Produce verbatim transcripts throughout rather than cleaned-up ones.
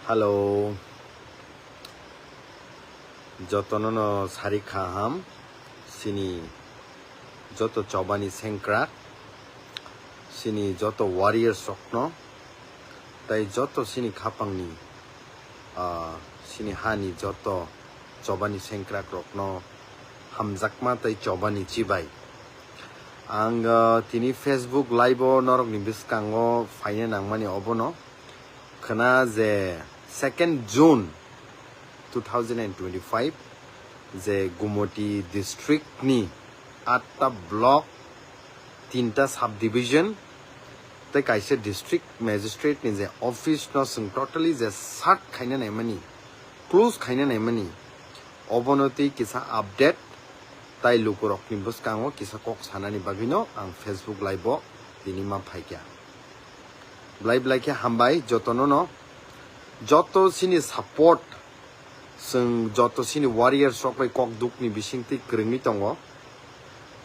Hello. Jotono no sari kaham, sini joto chobani sengkrak, sini joto warriors rokno, tai joto sini khapangni, ah, sini hani joto chobani sengkrak rokno hamjakma tai chobani chibai. Ang, ah, tini Facebook live o norokni bwskango phaina nangmani obono. Khna je second June two thousand and twenty-five je Gumoti district ni atta block, tinta subdivision tei kaisa district magistrate ni je office no chwng totally je shut khaina naimani, close khaina naimani, obono tei kisa update tai lukurokni bwskango kisa kok sanani bagwino ang Facebook live o tini ma phaikha. Belai belai khe hambai jotono no, joto sini support, chwng joto sini warriors rok bai kok dukni bisingtwi kwrwngwi tongo.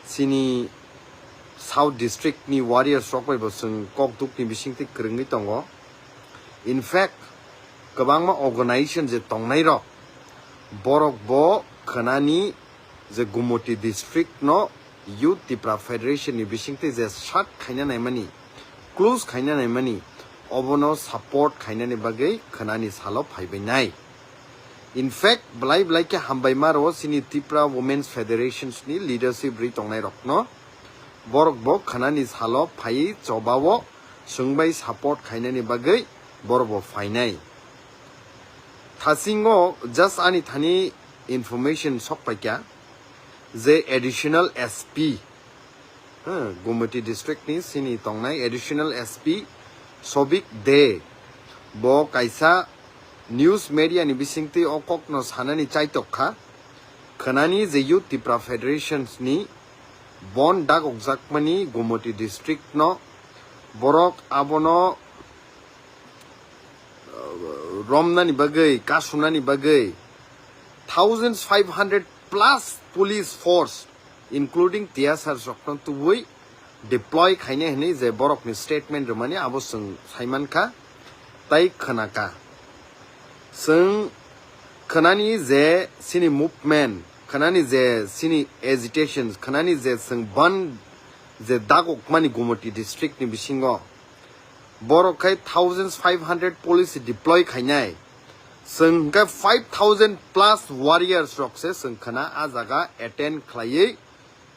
Sini South District ni warriors rok bai bo chwng kok dukni bisingtwi kwrwngwi tongo. In fact, kwbangma organization je tongnai rok, borok bo khwnani je Gumoti district no Youth Tipra Federation ni bisingtwi je shut khaina naimani, close khaina naimani, obono support khainani bagwi khwnani salo phaibai nai. In fact, belai belai khe hambai ma rwo sini Tipra Women's Federations ni leadership ri tongnai rokno. Borok bo khwnani salo phaiwi chobao chwng bai support khainani bagwi borok bo phainai. Thasingo just ani thani information sok paikha je additional S P, hmm, Gumoti district ni sini tongnai additional S P Sobik De bo kaisa news media ni bisingtwi o kokno sanani chaitok kha, khwnani je Youth Tipra Federations ni bon dagokjakmani Gumoti district no borok abono romnani bagwi, kasunani bagwi thousands five hundred plus police force, including T S R rokno tubui deploy khainai hwnwi je borokni statement rwmani abo chwng saimankha tai khwnakha. Chwng khwnani je sini movement, khwnani je sini agitations, khwnani je chwng ban je dagokmani Gumoti district ni bisingo, borok khai thousands five hundred police deploy khainai. Chwng hwnkhe five thousand plus warriors rok se chwng khna a jaga attend khlaiwi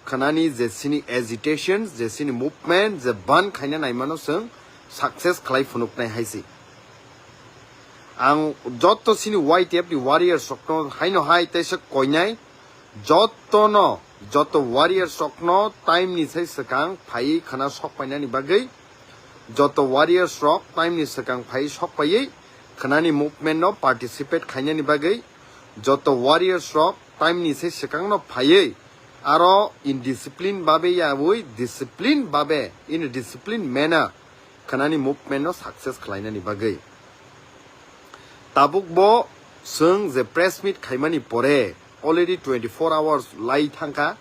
khwnani je sini agitation, je sini movement, je ban khaina naimano chwng success khlai phunuknai hai se. Ang joto sini Y T F ni warriors rokno haino hai teisa koinai, jotono, joto warriors rokno time ni sai swkang phaiwi khna sokpainani bagwi, joto warriors rok time ni swkang phaiwi sokpaiwi khnani movement no participate khainani bagwi, joto warriors rok time ni sai swkang no phaiwi aro in discipline babe yaui discipline babe, in a discipline manner khnani movement no success khlainani bagwi. Tabuk bo chwng je press meet khaimani pore already twenty-four hours lai thangkha.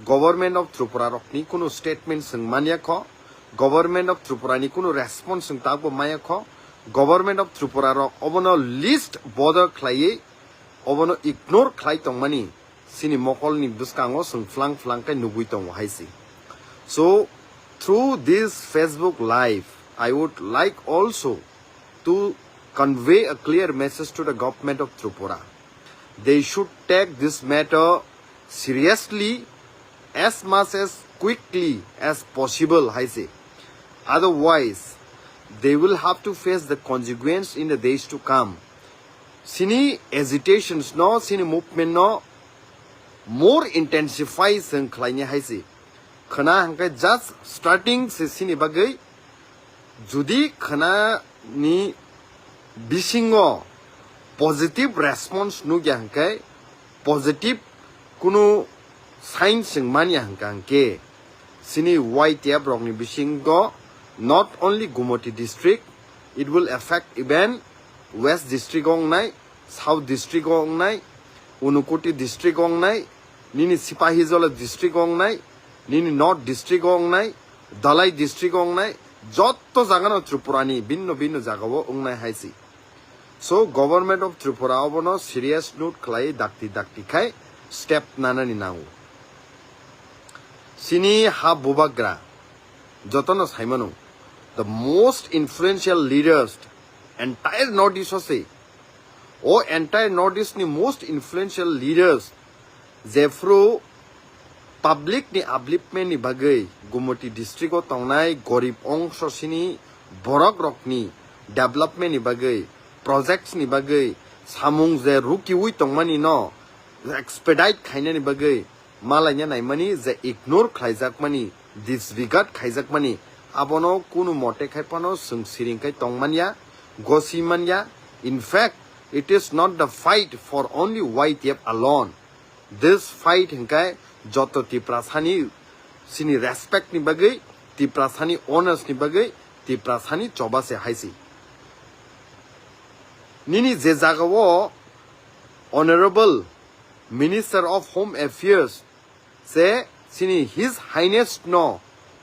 Government of Tripura rokni kunu statement chwng manya kho, Government of Tripura ni kunu response chwng tabuk bo maya kho. Government of Tripura rok obono least bother khlaiwi obono ignore khlai tongmani sini mokolni bwskango chwng phlang phlang khe nugwi tongo hai se. So, through this Facebook live, I would like also to convey a clear message to the government of Tripura. They should take this matter seriously as much as quickly as possible, hai se. Otherwise, they will have to face the consequence in the days to come. Sini agitations no, sini movement no more intensify chwng khlaini hai se. Khna hwnkhe just starting se sini bagwi, judi khna ni bisingo positive response nukya hwnkhe, positive kunu sign chwng manya hwnkha hwnkhe, sini Y T F rokni bisingo not only Gumoti district, it will affect even West district o wngnai, South district o wngnai, Unakoti district o wngnai, nini Sipahijala district o wngnai, nini North district o wngnai, Dhalai district o wngnai, jotto jagano Tripura ni binno binno jaga o wngnai hai se. So government of Tripura obono serious note khlai dakti dakti khai step nanani nango. Sini ha bubagra jotono saimano, the most influential leaders entire North East ose. O entire North East ni most influential leaders jephru public ni upliftment ni bagwi, Gumoti district o tongnai gorib ongsho sini borok rokni development ni bagwi, projects ni bagwi, samung je rukiwi tongmani no expedite khainani bagwi malaina naimani je ignore khlaijakmani, disregard khaijakmani, abono kunu mote khai phano chwng siring khai tongmanya, gosi manya. In fact, it is not the fight for only Y T F alone. This fight hingkai joto Tiprasani sini respect ni bagwi, Tiprasani honors ni bagwi, Tiprasani choba se haisi. Nini je jagao Honorable Minister of Home Affairs se sini His Highness no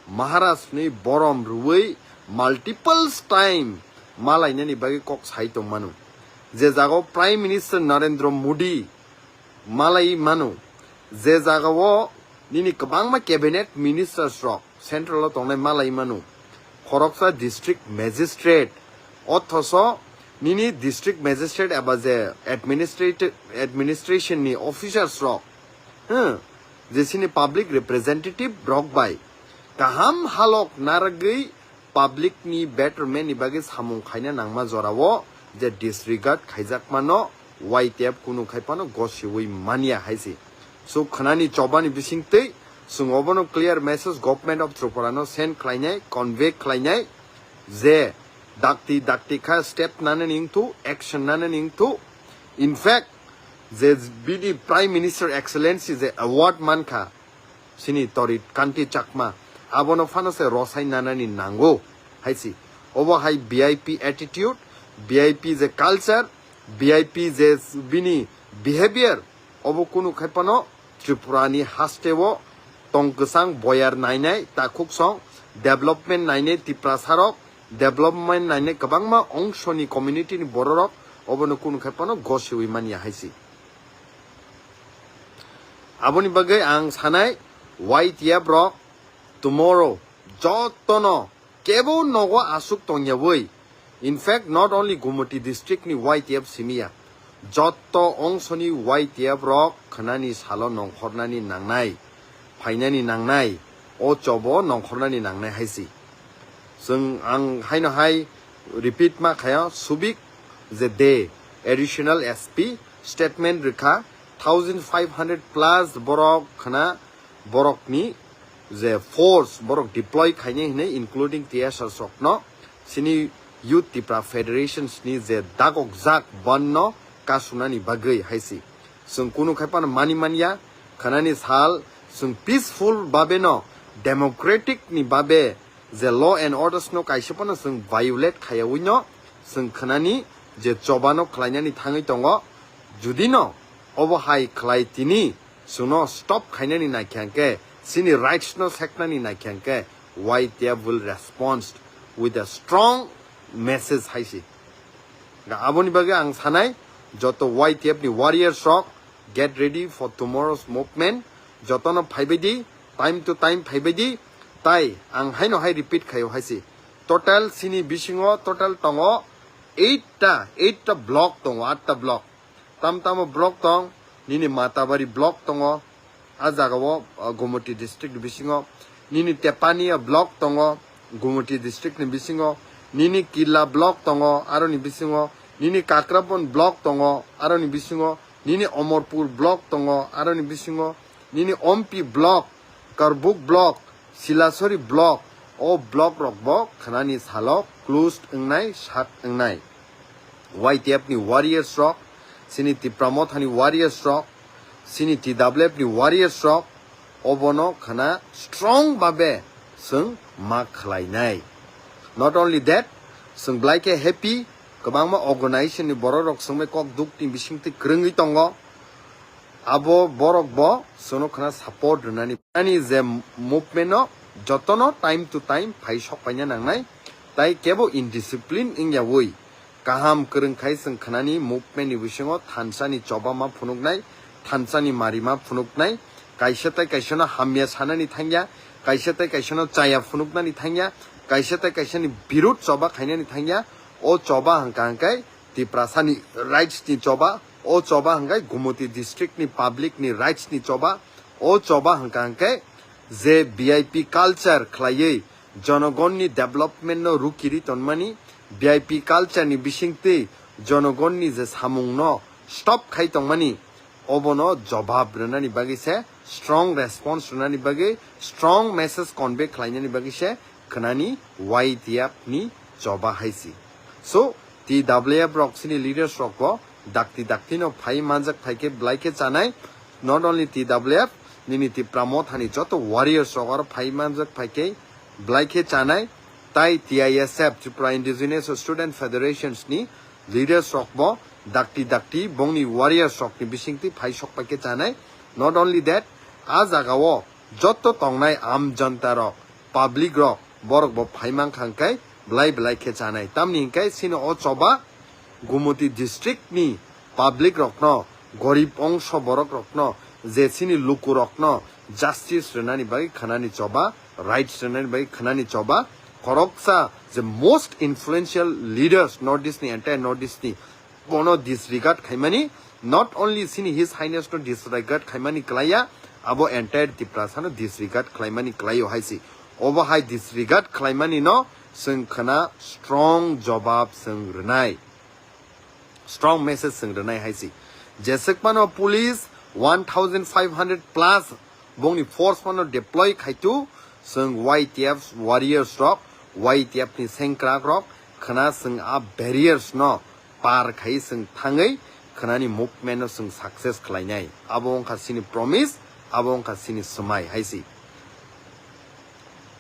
Maharaj ni borom rwui multiple time malainani bagwi kok sai tongmano. Je jagao Prime Minister Narendra Modi malai mano, je jagao nini kwbangma cabinet ministers rok central o tongnai malai mano, khoroksa district magistrate, othoso nini district magistrate eba je administrative, administration ni officers rok, hmm, je sini public representative rok bai kaham halok naragwi public ni betterment ni bagwi samung khaina nangma jorao je disregard khaijakmano Y T F kunu khai phano gosiwi manya haisi. So khwnani chobani bisingtwi chwng obono clear message Government of Tripura no send khlainai, convey khlainai je dakti dakti kha step nanani wngthu, action nanani wngthu. In fact, je bini Prime Minister Excellency je award mankha, sini Torit Kanti Chakma, abono phano se rosai nanani nango haisi. Obo hai V I P attitude, V I P je culture, V I P je bini behavior, obo kunu khai phano Tripura ni haste o tong kwchang boyar nainai, takhuk song development nainai Tiprasa rok, development nainai kwbangma ongsoni community ni bororok obono kunu khai phano gosiwi manya haisi. Aboni bagwi ang sanai, Y T F rok tomorrow jotono kebo nogo asuk tongyawi. In fact, not only Gumoti district ni Y T F simiya, jotto ongsoni Y T F rok khwnani salo nongkhornani nangnai, phainani nangnai, o chobo nongkhornani nangnai haisi. Chwng ang haino hai repeat ma khayo, subik je de additional S P statement rwkha, thousand five hundred plus borok khna borokni je force borok deploy khainai hinwi, including T S R sokno, sini Youth Tipra Federations ni je dagokjak ban no kasunani bagwi haisi. Chwng kunu khai phano mani manya, khanani sal chwng peaceful babe no, democratic ni babe je law and orders no kaisa phano chwng violate khayawi no chwng khanani je choba no khlainani thangwi tongo. Judi no obo hai khlai tini chwngno stop khainani naikha hwnkhe, chini rights no seknani naikha hwnkhe, Y T F will respond with a strong message haisi. Ga aboni bagwi ang sanai, joto Y T F ni warriors rok, get ready for tomorrow's movement. Jotono phaibai di, time to time phaibai di. Tai ang haino hai repeat khayo haisi. Total sini bisingo total tongo eight ta, eight ta block tongo, aat ta block. Tam tamo block tong, nini Matabari block tongo, a jagao, uh, Gumoti district ni bisingo, nini Tepania block tongo, Gumoti district ni bisingo, nini Killa block tongo, aroni bisingo, nini Kakrabon block tongo, aroni bisingo, nini Omorpur block tongo, aroni bisingo, nini Ompi block, Karbuk block, Silasori block, o block rok bo khnani salo closed wngnai, shut wngnai. Y T F ni warriors rok, sini Tipra Motha ni warriors rok, sini T W F ni warriors rok, obono khna strong babe chwng ma khlainai. Not only that, chwng belai khe happy, kwbangma organization ni borok rok chwngbai kok duk ni bisingtwi kwrwngwi tongo. Abo borok bo chwngno khna support rwnani. Ani je movement no jotono time to time phai sok paina nangnai, tai kebo indiscipline wngyawi kaham kwrwng khai chwng khnani movement ni bisingo thansa ni choba ma phunuknai, thansa ni mari ma phunuknai, kaisa tai kaisa no hamya sanani thangya, kaisa tai kaisa no chaya phunuknani thangya, kaisa tai kaisa ni birud choba khainani thangya. O choba hwnkha hwnkhe Tiprasa ni rights ni choba, o choba hwnkhe Gumoti district ni public ni rights ni choba, o choba hwnkha hwnkhe je V I P culture khlaiwi jonogonni development no rukiri tonmani, V I P culture ni bisingtwi jonogonni je samung no stop khai tongmani, obono jobab rwnani bagwi se, strong response rwnani bagwi, strong message convey khlainani bagwi se khnani Y T F ni choba hai si. So, T W F rok sini leaders rok bo dakti dakti no phai manjak phai khe belai khe chanai. Not only T W F, nini Tipra Mothani joto warriors rok aro phai manjak phai khe belai khe chanai. Tai T I S F, Tripura Indigenous Student Federations ni leaders rok bo dakti dakti bongni warriors rok ni bisingtwi phai sok phai khe chanai. Not only that, a jaga o joto tongnai am janta rok, public rok, borok bo phai mankha hwnkhe belai belai khe chanai. Tamni hwnkhe sini o choba Gumoti district ni public rokno, gorib ongsho borok rokno, je sini luku rokno justice rwnani bagwi khnani choba, rights rwnani bagwi khnani choba, khoroksa je most influential leaders North East ni, entire North East ni, bono disregard khaimani, not only sini His Highness no disregard khaimani klaiya, abo entire Tiprasa no disregard khlaimani klaio hai si. Obo hai disregard khlaimani no chwng khna strong jobab chwng rwnai, strong message chwng rwnai hai si. Jeswk phano police one thousand five hundred plus bongni force phano deploy khaitu, chwng Y T F warriors rok, Y T F ni sengkrak rok khna chwng a barriers no par khai chwng thangwi khnani movement no chwng success khlainai. Abo wngkha chini promise, abo wngkha chini swmai hai si.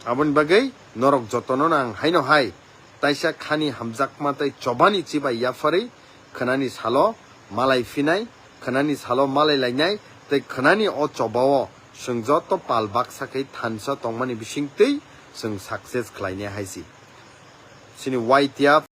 Aboni bagwi norok jotono no ang haino hai taisa khani hamjakma tei chobani chibai yapharwi khnani salo malai phinai, khnani salo malai lainai tei khnani o chobao chwng joto pal baksa khe thansa tongmani bisingtwi chwng success khlainai hai si. Chini Y T F